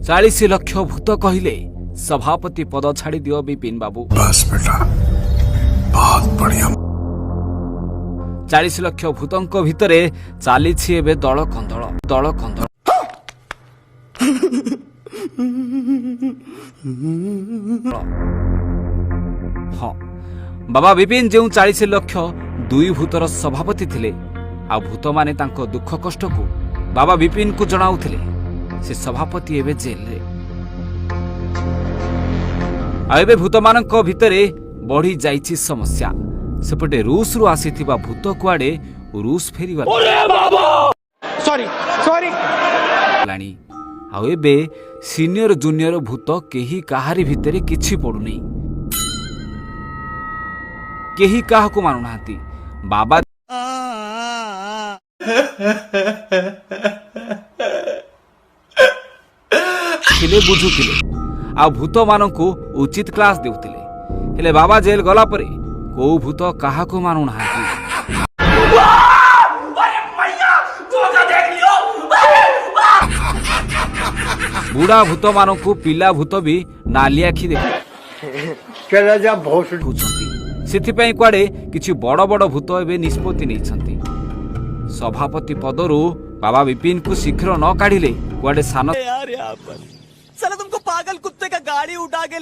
40 ଲକ୍ଷ ଭୂତ କହିଲେ, ସଭାପତି ପଦ ଛାଡ଼ି ଦିଅ ବିପିନ ବାବୁ। बस बेटा, बहुत बढ़िया। 40 ଲକ୍ଷ ଭୂତଙ୍କ ଭିତରେ ଚାଲିଛି ଏବେ ଦଳ କନ୍ଦଳ, ଦଳ କନ୍ଦଳ। ହଁ, ବାବା ବିପିନ ଯେଉଁ 40 ଲକ୍ଷ 2 ଭୂତର ସଭାପତି ଥିଲେ ଆଉ ଭୂତମାନେ ତାଙ୍କ ଦୁଃଖ କଷ୍ଟକୁ ବାବା ବିପିନକୁ ଜଣାଉଥିଲେ, ସେ ସଭାପତି ଏବେ ଜେଲରେ। ଆଉ ଏବେ ଭୂତମାନଙ୍କ ଭିତରେ ବଢି ଯାଇଛି ସମସ୍ୟା। ସେପଟେ ରୁଷରୁ ଆସିଥିବା ଭୂତ କୁଆଡେ ରୁଷ ଫେରିଗଲାଣି। Sorry, sorry. ଆଉ ଏବେ ସିନିୟର ଜୁନିୟର ଭୂତ କେହି କାହାରି ଭିତରେ କିଛି ପଡୁନି। କେହି କାହାକୁ ମାନୁନାହାନ୍ତି। ବାବା ଥିଲେ, ବୁଝୁଥିଲେ ଆଉ ଭୂତମାନଙ୍କୁ ଉଚିତ କ୍ଲାସ ଦେଉଥିଲେ। ହେଲେ ବାବା ଜେଲ ଗଲା ପରେ କୋଉ ଭୂତ କାହାକୁ ମାନୁନାହାନ୍ତି। ବୁଢା ଭୂତମାନଙ୍କୁ ପିଲା ଭୂତ ବି ନାଲି ଆଖି ଦେଖୁଛନ୍ତି। ସେଥିପାଇଁ କୁଆଡେ କିଛି ବଡ ବଡ ଭୂତ ଏବେ ନିଷ୍ପତ୍ତି ନେଇଛନ୍ତି, ସଭାପତି ପଦରୁ ବାବା ବିପିନକୁ ଶୀଘ୍ର ନ କାଢିଲେ କୁଆଡେ ସାନ यार, यहाँ पर साला तुमको पागल कुत्ते का गाड़ी उठा के